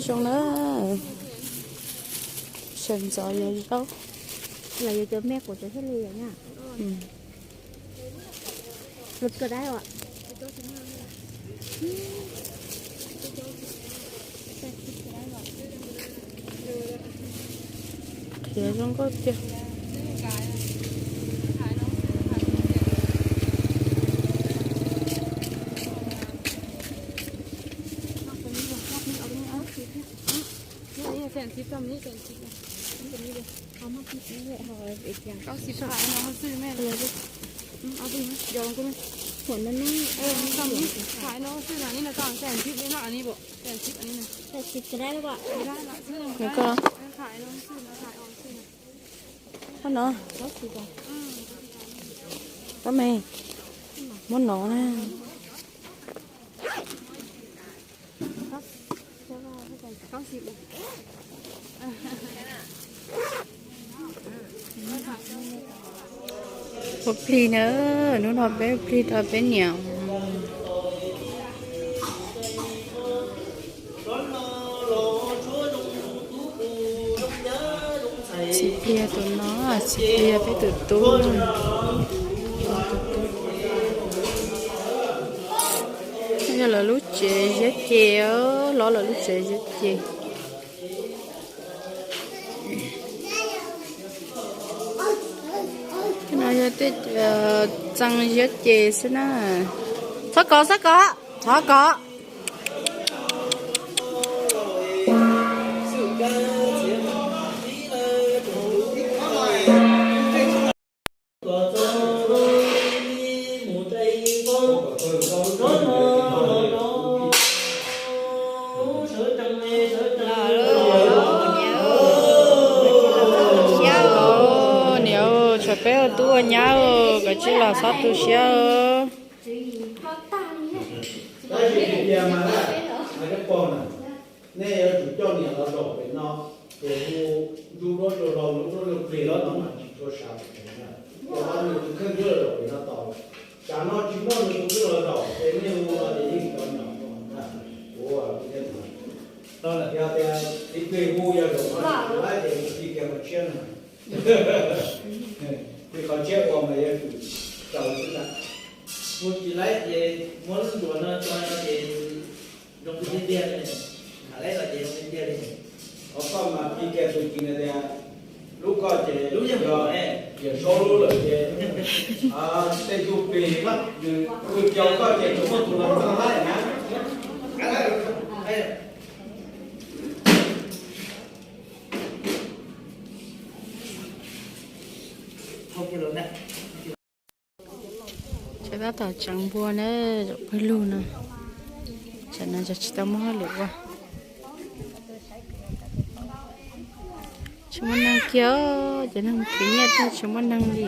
Zoo na, sawv ntxov yog zaub. Los yuav cov me quav cov thiaj li yom na. Los kawm dab os. Qhiav zoo nkauj tiag. Nws ko, qhov no, tab me, muab no na. Ua plig na, hnub no peb ua plig rau peb niam. Txiv plig tus no, txiv plig peb tus tub. Yog lawv lub tsev ziab ces, los lawv lub tsev ziab ces. No yog tej txee ziab ces xwb na. Txhob kov, txhob kov, txhob kov. Niam, tshuav peb ua tub ua nyab, koj tsis los txhob tu siab. Tab sis tiag mas, hais rau pog na, nej yuav tsum coj niam los zaum pem no, ces hu ntsuj duab rau hlau, ntsuj duab rau plig los no mas tsis tshua sav pem no. Ces nws tus kheej twb los zaum pem no tos lawm. Tsam no tsis muaj nws tus kheej los zaum ces nej hu no ces yeej cov nyom no na. Kuv thiaj no lawm, yog tias txiv plig hu yog zaum no tsis laib ces hu plig kiag qhov tshiab no. Plig qhov tshiab ua mas yuav tsum raus xwb ntag. Hu tsis laib ces muab lub ntuas no tso no ces zoo tiag tiag li. Thaum laib los ces zoo tiag tiag li. Qhov koj mas plig kiag tus kis na tias lub koj ces lub yog yog Saub lub lawm ces tej tug plig nws pw caus koj ces tsuas muaj tus los txog laib na. Tsam tab tom tseev npua na, zaum pawg lug no. Tsam no tsis tau muaj hauj lwm ua. Tsis muaj neeg kiag, cov neeg khwv nyiaj tag tsis muaj neeg li.